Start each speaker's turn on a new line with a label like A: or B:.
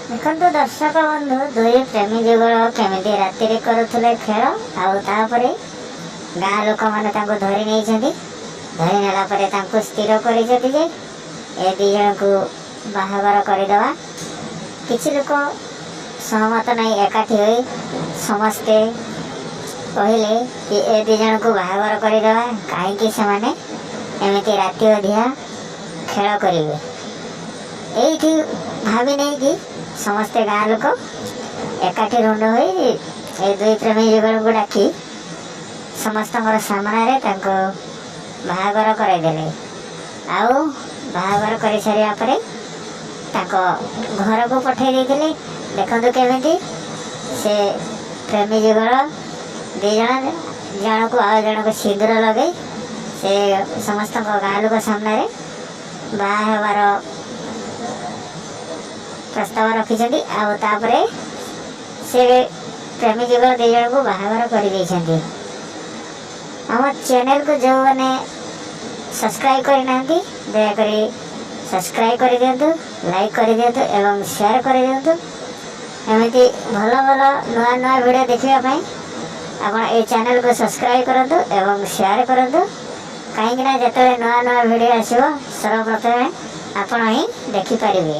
A: ଦେଖନ୍ତୁ ଦର୍ଶକ ବନ୍ଧୁ, ଦୁଇ ପ୍ରେମୀ ଯୁଗଳ କେମିତି ରାତିରେ କରୁଥିଲେ ଖେଳ ଆଉ ତାପରେ ଗାଁ ଲୋକମାନେ ତାଙ୍କୁ ଧରି ନେଇଛନ୍ତି। ଧରି ନେଲା ପରେ ତାଙ୍କୁ ସ୍ଥିର କରିଛନ୍ତି ଯେ ଏ ଦୁଇ ଜଣଙ୍କୁ ବାହାଘର କରିଦେବା। କିଛି ଲୋକ ସହମତ ନାହିଁ। ଏକାଠି ହୋଇ ସମସ୍ତେ କହିଲେ କି ଏ ଦୁଇ ଜଣଙ୍କୁ ବାହାଘର କରିଦେବା, କାହିଁକି ସେମାନେ ଏମିତି ରାତି ଅଧିଆ ଖେଳ କରିବେ? ଏଇଠି ଭାବି ନେଇକି ସମସ୍ତେ ଗାଁ ଲୋକ ଏକାଠି ରୁଣ୍ଡ ହୋଇ ଏ ଦୁଇ ପ୍ରେମୀ ଯୁଗଳଙ୍କୁ ଡାକି ସମସ୍ତଙ୍କର ସାମ୍ନାରେ ତାଙ୍କୁ ବାହାଘର କରାଇଦେଲେ। ଆଉ ବାହାଘର କରିସାରିବା ପରେ ତାଙ୍କ ଘରକୁ ପଠାଇ ଦେଇଥିଲେ। ଦେଖନ୍ତୁ କେମିତି ସେ ପ୍ରେମୀ ଯୁଗଳ ଦୁଇ ଜଣ ଜଣକୁ ଆଉ ଜଣକୁ ସିନ୍ଦୁର ଲଗେଇ ସେ ସମସ୍ତଙ୍କ ଗାଁ ଲୋକ ସାମ୍ନାରେ ବାହା ହେବାର ପ୍ରସ୍ତାବ ରଖିଛନ୍ତି ଆଉ ତାପରେ ସେ ପ୍ରେମୀ ଯୁଗଳ ଦୁଇ ଜଣଙ୍କୁ ବାହାଘର କରିଦେଇଛନ୍ତି। ଆମ ଚ୍ୟାନେଲକୁ ଯେଉଁମାନେ ସବସ୍କ୍ରାଇବ୍ କରିନାହାନ୍ତି, ଦୟାକରି ସବସ୍କ୍ରାଇବ୍ କରିଦିଅନ୍ତୁ, ଲାଇକ୍ କରିଦିଅନ୍ତୁ ଏବଂ ସେୟାର କରିଦିଅନ୍ତୁ। ଏମିତି ଭଲ ଭଲ ନୂଆ ନୂଆ ଭିଡ଼ିଓ ଦେଖିବା ପାଇଁ ଆପଣ ଏ ଚ୍ୟାନେଲକୁ ସବସ୍କ୍ରାଇବ୍ କରନ୍ତୁ ଏବଂ ସେୟାର କରନ୍ତୁ, କାହିଁକିନା ଯେତେବେଳେ ନୂଆ ନୂଆ ଭିଡ଼ିଓ ଆସିବ, ସର୍ବପ୍ରଥମେ ଆପଣ ହିଁ ଦେଖିପାରିବେ।